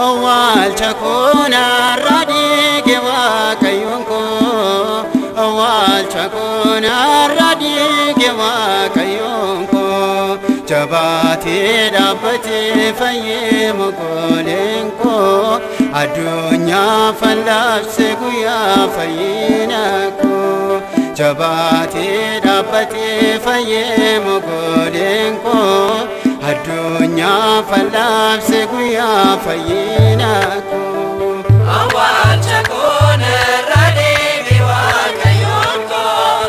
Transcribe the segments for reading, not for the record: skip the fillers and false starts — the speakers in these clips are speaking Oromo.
Awwaalcha koo narraa dhiige Waaqayyoon koo, awwaalcha koo narraa dhiige Waaqayyoon koo, jabaatee dhaabbatee fayyee mogoleen koo, addunyaa fallaabse guyyaa fayyina koo, jabaatee dhaabbatee fayyee mogoleen koo, addunyaa fallaabse guyyaa fayyina koo. Awwaalcha koo narraa dhiige Waaqayyoon koo,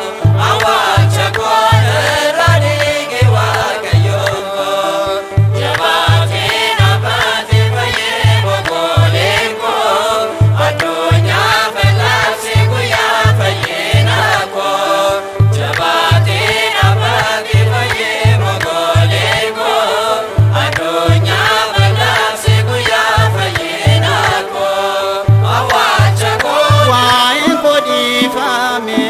awwaalcha koo narraa dhiige Waaqayyoon koo, jabaatee dhaabbatee fayyee mogoleen koo, addunyaa fallaabse guyyaa fayyina koo, jabaatee dhaabbatee fayyee mogoleen koo, addunyaa fallaabse guyyaa fayyina koo. Awwaalcha koo. Waa'een koo dhiifame,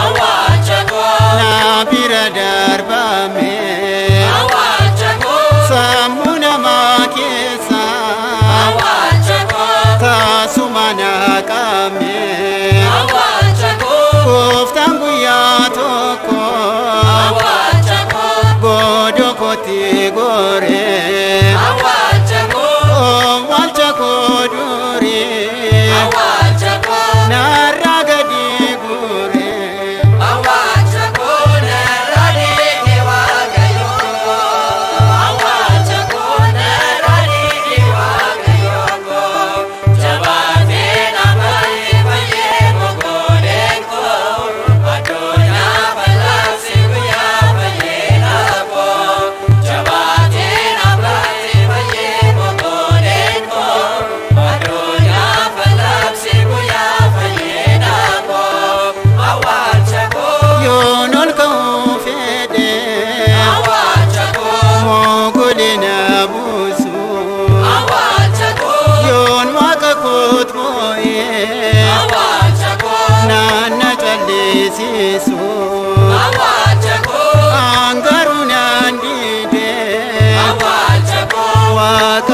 Awwaalcha koo. Na bira darbame, Awwaalcha koo. Sammuu namaa keessa Awwaalcha koo. Taasuma naqame, Awwaalcha koo. Gooftaan guyyaa tokko Awwaalcha koo. Godoo kootti gore, Awwaalcha koo. Awwaalcha koo durii Awwaalcha koo. Narraa gadi guure. Awwaalcha koo narraa dhiige Waaqayyoon koo. Awwaalcha koo narraa dhiige Waaqayyoon koo. Jabaatee dhaabbatee fayyee mogoleen koo. Addunyaa fallaabse guyyaa fayyina koo. Jabaatee dhaabbatee fayyee mogoleen koo. Addunyaa fallaabse guyyaa fayyina koo. Awwaalcha koo. Yoon ol ka'uu fedhe, Awwaalcha koo. Mogolee na buusu, Awwaalcha koo. Yoon waaqa koot boo'ee, Awwaalcha koo. Naanna callisiisu, Awwaalcha koo. Angaruu naan dide, Awwaalcha koo. Waaqa.